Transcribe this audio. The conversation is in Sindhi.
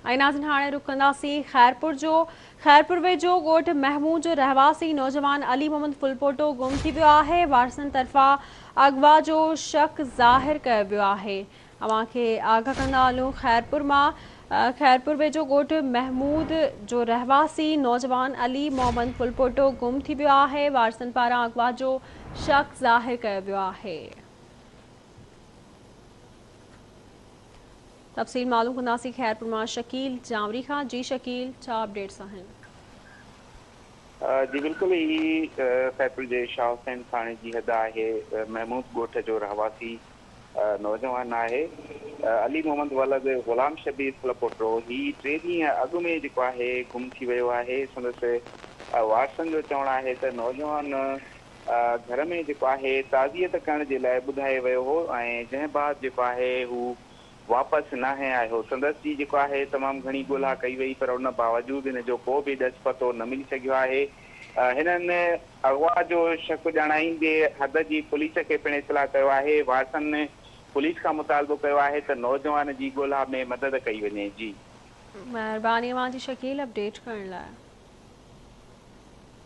۽ ناظرين هاڻي رخ ڪنداسين خيرپور جو. خيرپور ويجهو ڳوٺ محمود جو رهواسي نوجوان علي محمد ڦلپوٽو گم ٿي ويو آهي، وارثن طرفان اغوا جو شڪ ظاهر ڪيو ويو آهي. اوهان کي آگاهه ڪندا هلون خيرپور مان خيرپور ويجهو ڳوٺ محمود جو رهواسي نوجوان علي محمد ڦلپوٽو گم ٿي ويو آهي، وارثن پاران اغوا جو شڪ ظاهر ڪيو ويو آهي. تفصيل معلوم ڪنداسين خيرپور مان شڪيل جانوري کان. جي شڪيل ڇا اپڊيٽس آهن؟ جي بلڪل هي خيرپور جي شاهه حسين ٿاڻي جي حد آهي محمود ڳوٺ جو رهواسي نوجوان آهي علي محمد ولد غلام شبير ڦلپوٽو هي ٽي ڏينهن اڳ ۾ جيڪو آهي گم ٿي ويو آهي سندس وارثن جو چوڻ آهي ته نوجوان گهر ۾ جيڪو آهي تعزيت ڪرڻ جي لاء ٻڌائي ويو هو ۽ جنهن بعد جيڪو آهي هو واپس ناهي آيو. سندس جي جيڪو آهي تمام گهڻي ڳولها ڪئي وئي پر ان باوجود هن جو ڪو به ڏس پتو نه ملي سگهيو آهي. هنن اغوا جو شڪ ڄاڻائيندي حد جي پوليس کي پڻ اطلاع ڪيو آهي. وارثن پوليس کان مطالبو ڪيو آهي ته نوجوان جي ڳولها ۾ مدد ڪئي وڃي. جي. مهرباني اوهان جي شڪيل اپڊيٽ ڪرڻ لاء.